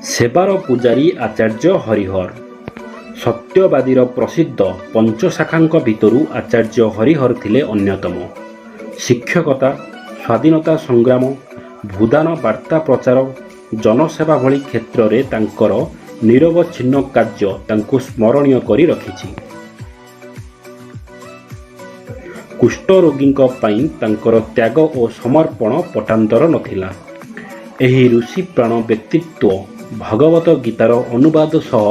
ସେବାର ପୂଜାରୀ ଆଚାର୍ଯ୍ୟ ହରିହର। ସତ୍ୟବାଦୀର ପ୍ରସିଦ୍ଧ ପଞ୍ଚସଖାଙ୍କ ଭିତରୁ ଆଚାର୍ଯ୍ୟ ହରିହର ଥିଲେ ଅନ୍ୟତମ। ଶିକ୍ଷକତା, ସ୍ୱାଧୀନତା ସଂଗ୍ରାମ, ଭୂଦାନ ବାର୍ତ୍ତା ପ୍ରଚାର, ଜନସେବା ଭଳି କ୍ଷେତ୍ରରେ ତାଙ୍କର ନିରବଚ୍ଛିନ୍ନ କାର୍ଯ୍ୟ ତାଙ୍କୁ ସ୍ମରଣୀୟ କରି ରଖିଛି। କୁଷ୍ଠରୋଗୀଙ୍କ ପାଇଁ ତାଙ୍କର ତ୍ୟାଗ ଓ ସମର୍ପଣ ପଟାନ୍ତର ନଥିଲା। ଏହି ଋଷିପ୍ରାଣ ବ୍ୟକ୍ତିତ୍ୱ ଭଗବତ ଗୀତାର ଅନୁବାଦ ସହ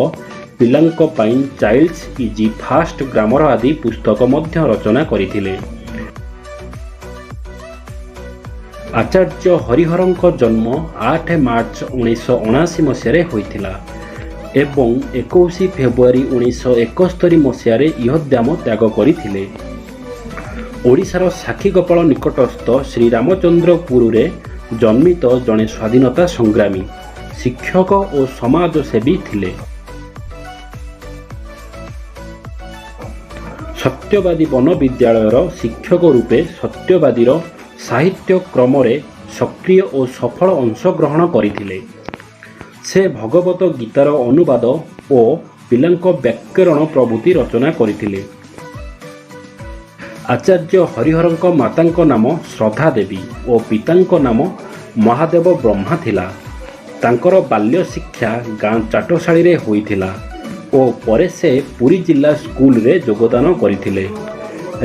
ପିଲାଙ୍କ ପାଇଁ ଚାଇଲ୍ଡସ୍ ଇଜି ଫାଷ୍ଟ ଗ୍ରାମର ଆଦି ପୁସ୍ତକ ମଧ୍ୟ ରଚନା କରିଥିଲେ। ଆଚାର୍ଯ୍ୟ ହରିହରଙ୍କ ଜନ୍ମ 8 ମାର୍ଚ୍ଚ 1979 ମସିହାରେ ହୋଇଥିଲା ଏବଂ 21 ଫେବୃଆରୀ 1971 ମସିହାରେ ଇହଧାମ ତ୍ୟାଗ କରିଥିଲେ। ଓଡ଼ିଶାର ସାକ୍ଷୀଗୋପାଳ ନିକଟସ୍ଥ ଶ୍ରୀରାମଚନ୍ଦ୍ରପୁରରେ ଜନ୍ମିତ ଜଣେ ସ୍ୱାଧୀନତା ସଂଗ୍ରାମୀ, ଶିକ୍ଷକ ଓ ସମାଜସେବୀ ଥିଲେ। ସତ୍ୟବାଦୀ ବନ ବିଦ୍ୟାଳୟର ଶିକ୍ଷକ ରୂପେ ସତ୍ୟବାଦୀର ସାହିତ୍ୟ କ୍ରମରେ ସକ୍ରିୟ ଓ ସଫଳ ଅଂଶଗ୍ରହଣ କରିଥିଲେ। ସେ ଭଗବତ ଗୀତାର ଅନୁବାଦ ଓ ପିଲାଙ୍କ ବ୍ୟାକରଣ ପ୍ରଭୃତି ରଚନା କରିଥିଲେ। ଆଚାର୍ଯ୍ୟ ହରିହରଙ୍କ ମାତାଙ୍କ ନାମ ଶ୍ରଦ୍ଧା ଦେବୀ ଓ ପିତାଙ୍କ ନାମ ମହାଦେବ ବ୍ରହ୍ମା ଥିଲା। ତାଙ୍କର ବାଲ୍ୟ ଶିକ୍ଷା ଗାଁ ଚାଟଶାଳୀରେ ହୋଇଥିଲା ଓ ପରେ ସେ ପୁରୀ ଜିଲ୍ଲା ସ୍କୁଲରେ ଯୋଗଦାନ କରିଥିଲେ।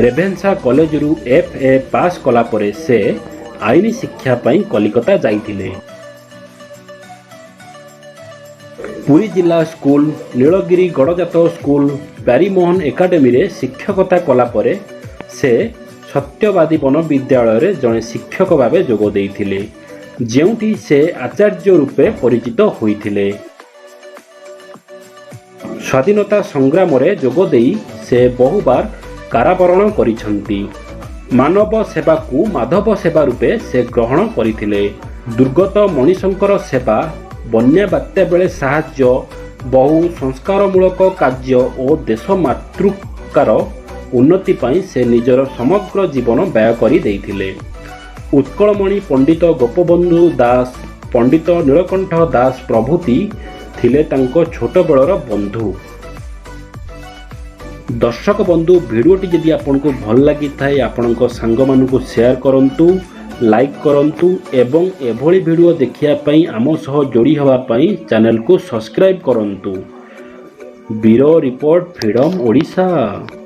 ରେଭେନ୍ସା କଲେଜରୁ ଏଫ୍. ଏ. ପାସ୍ କଲାପରେ ସେ ଆଇନ ଶିକ୍ଷା ପାଇଁ କଲିକତା ଯାଇଥିଲେ। ପୁରୀ ଜିଲ୍ଲା ସ୍କୁଲ, ନୀଳଗିରି ଗଡ଼ଜାତ ସ୍କୁଲ, ପ୍ୟାରୀମୋହନ ଏକାଡେମୀରେ ଶିକ୍ଷକତା କଲାପରେ ସେ ସତ୍ୟବାଦୀ ବନ ବିଦ୍ୟାଳୟରେ ଜଣେ ଶିକ୍ଷକ ଭାବେ ଯୋଗ ଦେଇଥିଲେ, ଯେଉଁଠି ସେ ଆଚାର୍ଯ୍ୟ ରୂପେ ପରିଚିତ ହୋଇଥିଲେ। ସ୍ୱାଧୀନତା ସଂଗ୍ରାମରେ ଯୋଗଦେଇ ସେ ବହୁବାର କାରାବରଣ କରିଛନ୍ତି। ମାନବ ସେବାକୁ ମାଧବ ସେବା ରୂପେ ସେ ଗ୍ରହଣ କରିଥିଲେ। ଦୁର୍ଗତ ମଣିଷଙ୍କର ସେବା, ବନ୍ୟା ବାତ୍ୟା ବେଳେ ସାହାଯ୍ୟ, ବହୁ ସଂସ୍କାରମୂଳକ କାର୍ଯ୍ୟ ଓ ଦେଶ ମାତୃକାର ଉନ୍ନତି ପାଇଁ ସେ ନିଜର ସମଗ୍ର ଜୀବନ ବ୍ୟୟ କରି ଦେଇଥିଲେ। ଉତ୍କଳମଣି ପଣ୍ଡିତ ଗୋପବନ୍ଧୁ ଦାସ, ପଣ୍ଡିତ ନୀଳକଣ୍ଠ ଦାସ ପ୍ରଭୃତି ଥିଲେ ତାଙ୍କ ଛୋଟବେଳର ବନ୍ଧୁ। ଦର୍ଶକ ବନ୍ଧୁ, ଭିଡ଼ିଓଟି ଯଦି ଆପଣଙ୍କୁ ଭଲ ଲାଗିଥାଏ, ଆପଣଙ୍କ ସାଙ୍ଗମାନଙ୍କୁ ସେୟାର କରନ୍ତୁ, ଲାଇକ୍ କରନ୍ତୁ ଏବଂ ଏଭଳି ଭିଡ଼ିଓ ଦେଖିବା ପାଇଁ ଆମ ସହ ଯୋଡ଼ି ହେବା ପାଇଁ ଚ୍ୟାନେଲକୁ ସବସ୍କ୍ରାଇବ୍ କରନ୍ତୁ। Bureau report, freedom Odisha.